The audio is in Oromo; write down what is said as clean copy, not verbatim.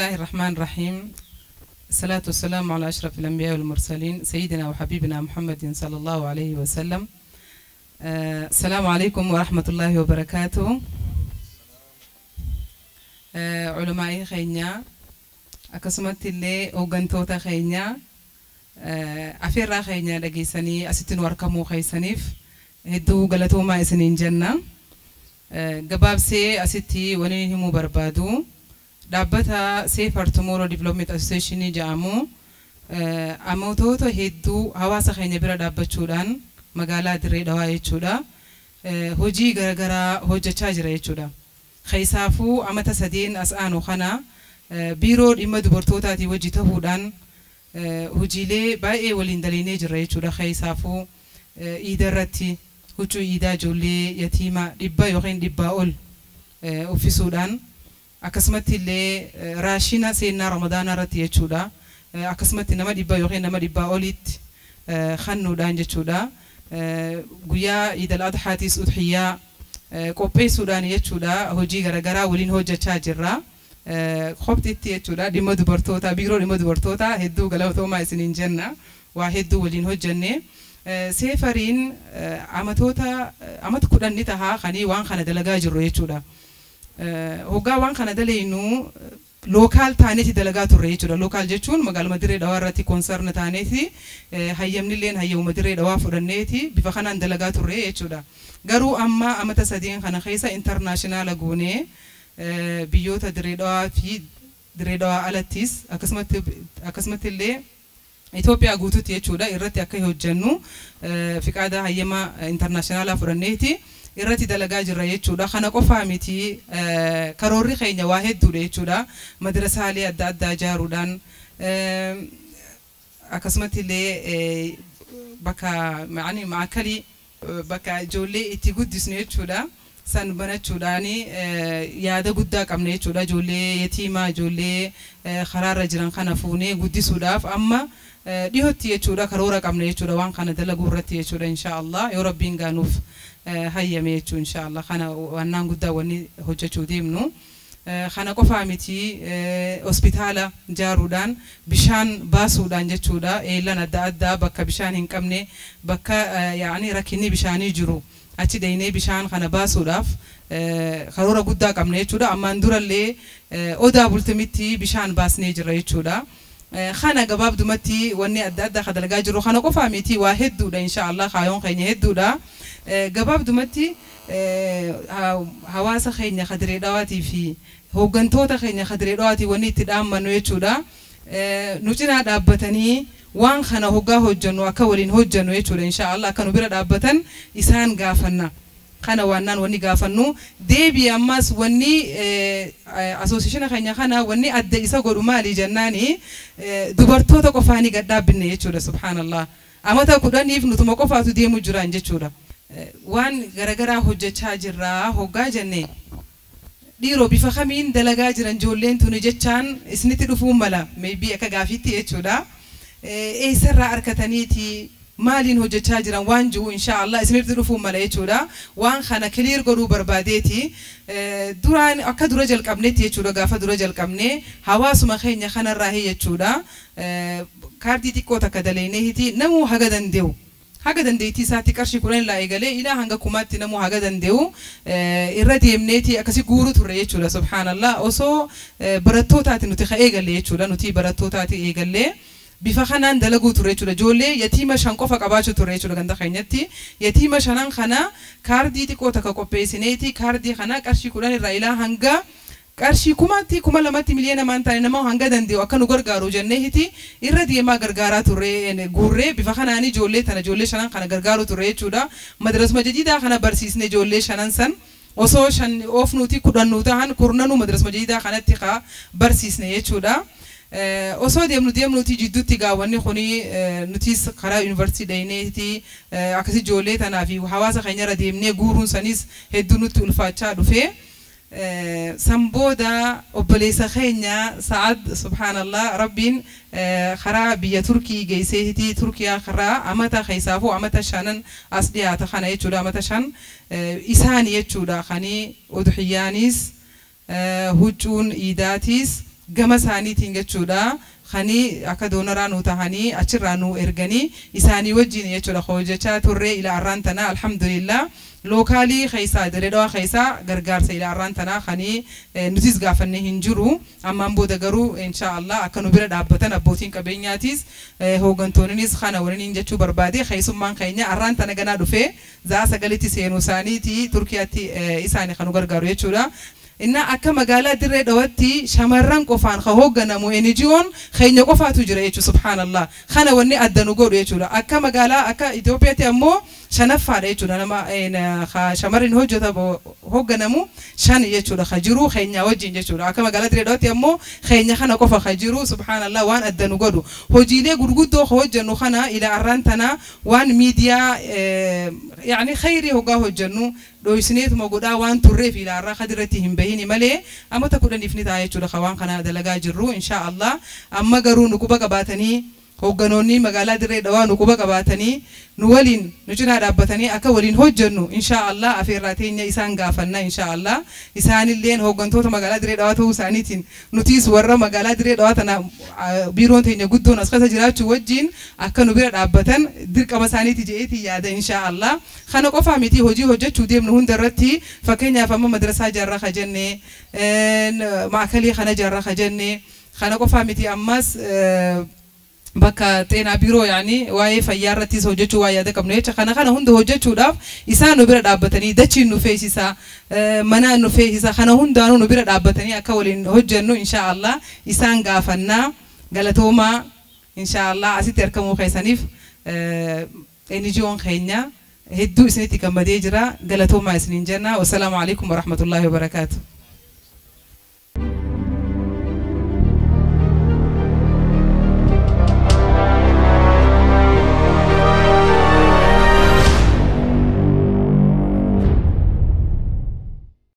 الله الرحمن الرحيم. الصلاة والسلام على أشرف الأنبياء والمرسلين سيدنا وحبيبنا محمد صلى الله عليه وسلم. السلام عليكم ورحمة الله وبركاته. Culamaa'ii keenya, akkasumatti illee hooggantoota keenya, afeerraa keenya dhageessanii asitti nu argamuu keessaniif hedduu galatoomaa isiniin jenna. Gabaabsee asitti wani himuu barbaadu, dhaabbata Safer Tomorrow Development Association jedhamu amantoota hedduu hawaasa keenya bira dhaabbachuudhaan magaalaa Dirree Dhawaa jechuudha, hojii garaagaraa hojjechaa jira jechuudha. Keessaafuu amata 3n as aanu kana biiroo dhimma dubartootaatii wajji ta'uudhaan hojiilee baay'ee waliin dalagnee jirra jechuudha. Keessaafuu iida irratti huccuu iidaa ijoollee yatiima 100 yookiin 100 ol uffisuudhaan, akkasumatti illee raashina seenaa Ramadaanaa irratti jechuudha. Akkasumatti nama 100 yookiin nama 100 olitti kennuudhaan jechuudha. Guyyaa Iidal Adhaatis udhiyyaa qopheessuudhaan jechuudha, hojii garaagaraa waliin hojjechaa jirra. Qophiitti jechuudha dhimma dubartootaa, biiroo dhimma dubartootaa, hedduu galatoomaa isiniin jenna, waa hedduu waliin hojjenne. Saferiin amatoota amata 10 ni tahaa kanii waan kana dalagaa jirru jechuudha. Hoggaa waan kana dalaynu local taaneeti dalagaa turre jechuudha. Local jechuun magaaluma Dirree Dhawaa irratti concern taaneeti, hayyamni illeen hayyamuma Dirree Dhawaa fudhanneeti bifa kanaan dalagaa turre jechuudha. Garuu amma amata 3n kana keessa international goonee biyyoota Dirree Dhawaa fi Dirree Dhawaa alattis, akkasumatti illee Itoophiyaa guutuutti jechuudha, irratti akka hojjennu fiqaada hayyama international fudhanneeti irratti dalagaa jirra jechuudha. Kana qofaa miti, karoorri keenya waa hedduudha jechuudha. Madrasaalee adda addaa ijaaruudhaan, akkasumatti illee bakka maakalii, bakka ijoollee itti guddisnu jechuudha. San banachuudhaan yaada guddaa qabna jechuudha. Ijoollee yatiimaa, ijoollee karaarra jiran kana fuunee guddisuudhaaf amma dhiyootti jechuudha karoora qabna jechuudha, waan kana dalaguu irratti jechuudha, insha Allah, yoo Rabbiin gaanuuf hayyame jechuu, insha Allah, kana wannaan guddaa wanni hojjechuu deemnu. Kana qofaa miti, hospitaala ijaaruudhaan, bishaan baasuudhaan jechuudha, eellan adda addaa bakka bishaan hin qabne, bakka yaani rakkinni bishaanii jiru achi deynee bishaan kana baasuudhaaf karoora guddaa qabna jechuudha. Ammaan durallee Odaa Bultumitti bishaan baasnee jirra jechuudha. Kana gabaabdumatti wanni adda addaa ka dalagaa jiru kana qofaa miti, waa hedduudha, insha Allah, kaayoon keenya hedduudha. Gabaabdumatti hawaasa keenya ka Dirree Dhawaatii fi hooggantoota keenya ka Dirree Dhawaatii wanni itti dhaammannu jechuudha. Nu cinaa dhaabbatanii waan kana hoggaa hojjennu akka waliin hojjennu jechuudha, insha Allah, akka nu bira dhaabbatan isaan gaafanna. Kana waannaan wanni gaafannu deebii ammas wanni association keenya kana wanni adda isa godhu maali jennaani, dubartoota qofaanii gad dhaabbinne jechuudha, subhaanallah. Amata 10f nutuma qofaatu deemu jiran jechuudha. Waan garagaraa hojjechaa jirraa hoggaa jenne, dhiiroo bifa kamiin dalagaa jiran ijoolleen tuni jechaan isinitti dhufuu mala, maybe akka gaafiitti jechuudha. Eessarraa argataniiti, maaliin hojjechaa jiran waan jiru insha Allah isinitti dhufuu mala jechuudha. Waan kana clear godhuu barbaadeeti. Duraan akka dura jalqabnetti jechuudha, gaafa dura jalqabne hawaasuma keenya kanarraa jechuudha. Kaardii xiqqoo takka daleyneeti namuu haga danda'u, haga dandeettii isaatti qarshii 10 irraa eegalee ilaa hanga kumaatti namuu haga danda'u irra deemneeti akkasi guuruu turre jechuudha. Subhaanallah, osoo barattootaati nuti ka eegalle jechuudha, nuti barattootaati eegallee bifa kanaan dalaguu turre jechuudha. Ijoollee yatiima shan qofa qabaachuu turre jechuudha ganda keenyatti. Yatiima shanan kana kaardii xiqqoo takka qopheessineeti kaardii kana qarshii 10 irraa ilaa hanga qarshii kumaatti, 2000tti, miliyoona maan taane, nama hanga danda'u akka nu gargaaru jenneeti irra deemaa gargaaraa turre. Guurree bifa kanaan ijoollee tana, ijoollee shanan kana gargaaruu turre jechuudha. Madrasuma jadiidaa kana barsiisne ijoollee shanan san. Osoo shan oofnuuti 10 nu tahan, kurnanuu madrasuma jadiidaa kanatti ka barsiisne jechuudha. Osoo deemnu deemnuti jidduutti gaawwanni kuni nutis karaa yuunivarsiitii dhayneeti akkasi ijoollee tanaa fi hawaasa keenyarra deemnee guuruun sanis hedduu nutti ulfaachaa dhufee. San booda obboleessa keenya Sa'ad, subhaanallah, Rabbiin karaa biyya Turkii geesseeti. Turkiyaa karaa amata keessaafuu amata shanan as dhiyaata kana jechuudha, amata 5 isaani jechuudha kanii udhiyyaanis huccuun iidaatiis. Gama isaaniitiin jechuudha. Kanii akka doonaraa nu tahanii achirraa nu erganii isaanii wajjin jechuudha hojjechaa turre ila arraan tana, alhamdulillah. Localii keessaa, Dirree Dhawaa keessaa gargaarsa ila arraan tanaa kanii nutis gaafanne hin jiru. Ammaan booda garuu insha Allah akka nu bira dhaabbatan abbootiin qabeenyaatis hooggantoonnis kana waliin jechuu barbaade. Keessummaan keenya arraan tana ganaa dhufee za'a 9tti seenuu isaaniiti Turkiyaatti isaani kan nu gargaaru jechuudha. Inna akka magaalaa Dirree Dhawatti shamarran qofaan ka hoogganamu NGO'n keenya qofaatu jira jechuudha, subhaanallah. Kana wanni adda nu godhu jechuudha. Akka magaalaa, akka Itoophiyaatti ammoo shanaffaadha jechuudha. Nama ka shamarrin hojjeta hoogganamu shan jechuudha ka jiru keenya wajjin jechuudha. Akka magaalaa Dirree Dhawatti ammoo keenya kana qofa ka jiru, subhaanallah. Waan adda nu godhu hojiilee gurguddoo ka hojjennu kana ila arraan tana waan miidiyaa yaani khayrii hoggaa hojjennu dhoysineetuma godhaa waan turreef ila arraa kadirratti hin bahini malee amata 10f ni ta'a jechuudha ka waan kana dalagaa jirru, insha Allah. Amma garuu nu quba qabaatanii, hoogganoonni magaalaa Dirree Dhawaa nu quba qabaatanii, nu waliin nu cinaa dhaabbatanii akka waliin hojjennu insha Allah afeerraa teenya isaan gaafanna, insha Allah. Isaanilleen hooggantoota magaalaa Dirree Dhawaa ta'uu isaaniitiin nutis warra magaalaa Dirree Dhawaa tana biiroon teenya guddoon as keessa jiraachuu wajjin akka nu bira dhaabbatan dirqama isaaniiti je'eetii yaada, insha Allah. Kana qofaa miti, hojii hojjechuu deemnu hunda irratti, fakkeenyaaf amma madrasaa ijaarraa ka jenne, maakalii kana ijaarraa ka jenne, kana qofaa miti, ammas bakka xeenaa biiroo yaani waa'ee fayyaa irrattis hojjechuu waa yaada qabnu jecha. Kana hunda hojjechuudhaaf isaan nu bira dhaabbatanii, dachiin nu feesisa, mana nu feesisa, kana hundaanuu nu bira dhaabbatanii akka waliin hojjennu insha Allah isaan gaafannaa. Galatoomaa, insha Allah. Asitti argamuu keessaniif NGO'n keenya hedduu isinitti gammadee jira. Galatoomaa isiniin jenna. Wassalaamu alaikum warahmatullaahi wabarakaatu.